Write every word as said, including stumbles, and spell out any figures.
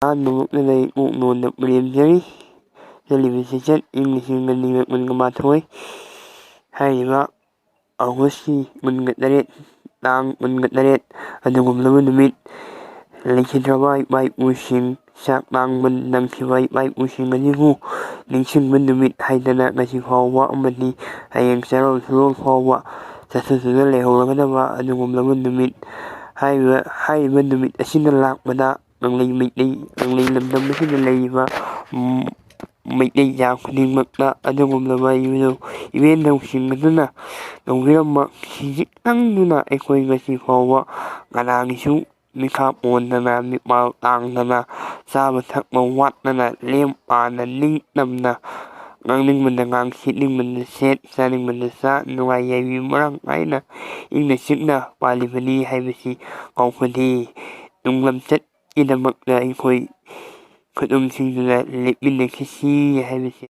ꯅꯨꯃꯤꯠꯅ ꯂꯩ ꯃꯨꯛ ꯅꯣꯟꯗ ꯄꯨꯔꯦꯝꯖꯔꯤ꯫ ꯆꯠꯂꯤꯕ ꯆꯩꯆꯠ ꯏꯪ ꯂꯤꯁꯤꯡ ꯑꯅꯤꯒ ꯀꯨꯟꯒ ꯃꯥꯊꯣꯏ ꯍꯥꯏꯔꯤꯕ ꯑꯥꯒꯁꯀꯤ ꯀꯨꯟꯒ ꯇꯔꯦꯠ, ꯇꯥꯡ ꯀꯨꯟꯒ ꯇꯔꯦꯠ ꯑꯗꯨꯒꯨꯝꯂꯕ ꯅꯨꯃꯤꯠ, ꯂꯩꯈꯤꯗ꯭ꯔꯕ ꯏꯄꯥ ꯏꯄꯨꯁꯤꯡ, ꯆꯥꯛ ꯇꯥꯡꯕ ꯅꯪꯈꯤꯕ ꯏꯄꯥ ꯏꯄꯨꯁꯤꯡ ꯑꯁꯤꯕꯨ ꯅꯤꯡꯁꯤꯡꯕ ꯅꯨꯃꯤꯠ ꯍꯥꯏꯗꯅ ꯉꯁꯤ ꯐꯥꯎꯕ ꯑꯃꯗꯤ ꯍꯌꯦꯡ ꯆꯩꯔꯣꯜ ꯁꯨꯔꯣꯜ ꯐꯥꯎꯕ ꯆꯠꯊꯗꯨꯅ ꯂꯩꯍꯧꯔꯒꯗꯕ ꯑꯗꯨꯒꯨꯝꯂꯕ ꯅꯨꯃꯤꯠ꯫ ꯍꯥꯏꯔꯤꯕ, ꯍꯥꯏꯔꯤꯕ ꯅꯨꯃꯤꯠ ꯑꯁꯤꯅ ꯂꯥꯛꯄꯗ ꯀꯪꯂꯩ ꯃꯩꯇꯩ, ꯀꯪꯂꯩ ꯂꯝꯗꯝ ꯑꯁꯤꯗ ꯂꯩꯔꯤꯕ, ꯎꯝ, ꯃꯩꯇꯩ ꯖꯥꯠ ꯈꯨꯗꯤꯡꯃꯛꯇ ꯑꯗꯨꯒꯨꯝꯂꯕ ꯏꯕꯦꯟꯗꯧ-, ꯏꯕꯦꯟꯗꯧꯁꯤꯡ ꯑꯗꯨꯅ ꯇꯧꯕꯤꯔꯝꯕ ꯈꯖꯤꯛ ꯈꯪꯗꯨꯅ ꯑꯩꯈꯣꯏ ꯉꯁꯤ ꯐꯥꯎꯕ ꯀꯅꯥꯒꯤꯁꯨ ꯃꯤꯈꯥ ꯄꯣꯟꯗꯅ, ꯃꯤꯄꯥꯜ ꯇꯥꯡꯗꯅ, ꯆꯥꯕ ꯊꯛꯄ ꯋꯥꯠꯇꯅ, ꯂꯦꯝ ꯄꯥꯅ ꯅꯤꯡꯇꯝꯅ ꯉꯥꯡꯅꯤꯡꯕꯗ ꯉꯥꯡ, ꯁꯦꯠꯅꯤꯡꯕꯗ ꯁꯦꯠ, ꯆꯥꯅꯤꯡꯕꯗ ꯆꯥ, ꯅꯨꯡꯉꯥꯏ ꯌꯥꯏꯕꯤ ꯃꯔꯥꯡ ꯀꯥꯏꯅ ꯏꯪꯅ ꯆꯤꯛꯅ ꯄꯥꯜꯂꯤꯕꯅꯤ ꯍꯥꯏꯕꯁꯤ ꯀꯥꯎꯐꯗꯦ꯫ ꯇꯨꯡ ꯂꯝꯆꯠꯀꯤꯗꯃꯛꯇ ꯑꯩꯈꯣꯏ ꯈꯨꯗꯨꯝꯁꯤꯡꯗꯨꯗ ꯂꯦꯞꯃꯤꯟꯅꯈꯤꯁꯤ ꯍꯥꯏꯕꯁꯤ꯫